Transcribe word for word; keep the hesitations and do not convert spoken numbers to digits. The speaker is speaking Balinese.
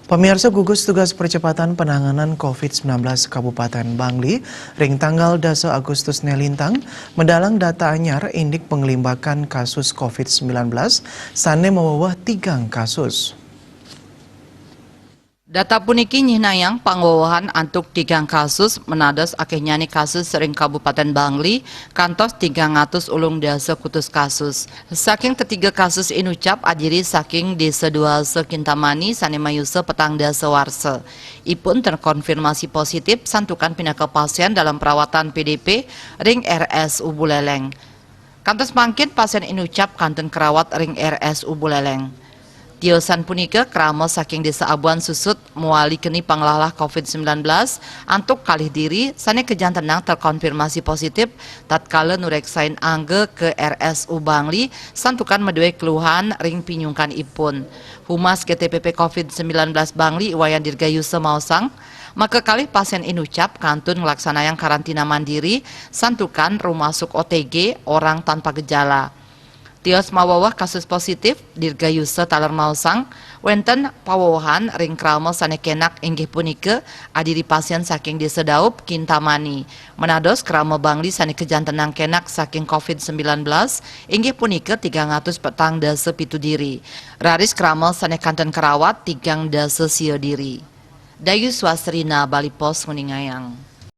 Pamirsa, gugus tugas percepatan penanganan covid sembilan belas Kabupaten Bangli ring tanggal dasa Agustus nelintang medalang data anyar indik panglimbakan kasus covid sembilan belas sane maweweh tigang kasus. Data puniki nyihnayang pangwewehan antuk tigang kasus, menados akehnyané kasus ring Kabupaten Bangli kantos tigang atus ulung dasa kutus kasus. Saking tetiga kasus inucap adiri saking Desa Duasa Kintamani sane mayusa petang dasa warsa. Ipun terkonfirmasi positif santukan pinaka pasien dalam perawatan P D P ring R S U Buleleng. Kantos mangkin pasien inucap kantun karawat ring R S U Buleleng. Tiosan punika krama saking Desa Abuan Susut mawali keni panglahlah covid sembilan belas antuk kalih diri sane kajantenang terkonfirmasi positif tatkala nureksain angga ke R S U Bangli santukan madue keluhan ring pinyungkan ipun. Humas K T P P covid sembilan belas Bangli Wayan Dirgayusa maosang, maka kalih pasien inucap kantun nglaksanayang karantina mandiri santukan rumasuk O T G orang tanpa gejala. Tios maweweh kasus positif, Dirgayusa taler maosang, wenten pawewehan ring krama sane kenak inggih punika adiri pasien saking Desa Daup, Kintamani. Menados krama Bangli sane kajantenang kenak saking covid sembilan belas inggih punika tigang atus petang dasa pitu diri. Raris krama sane kantun karawat tigang dasa sia diri. Dayu Swasrina, Bali Post, nguningayang.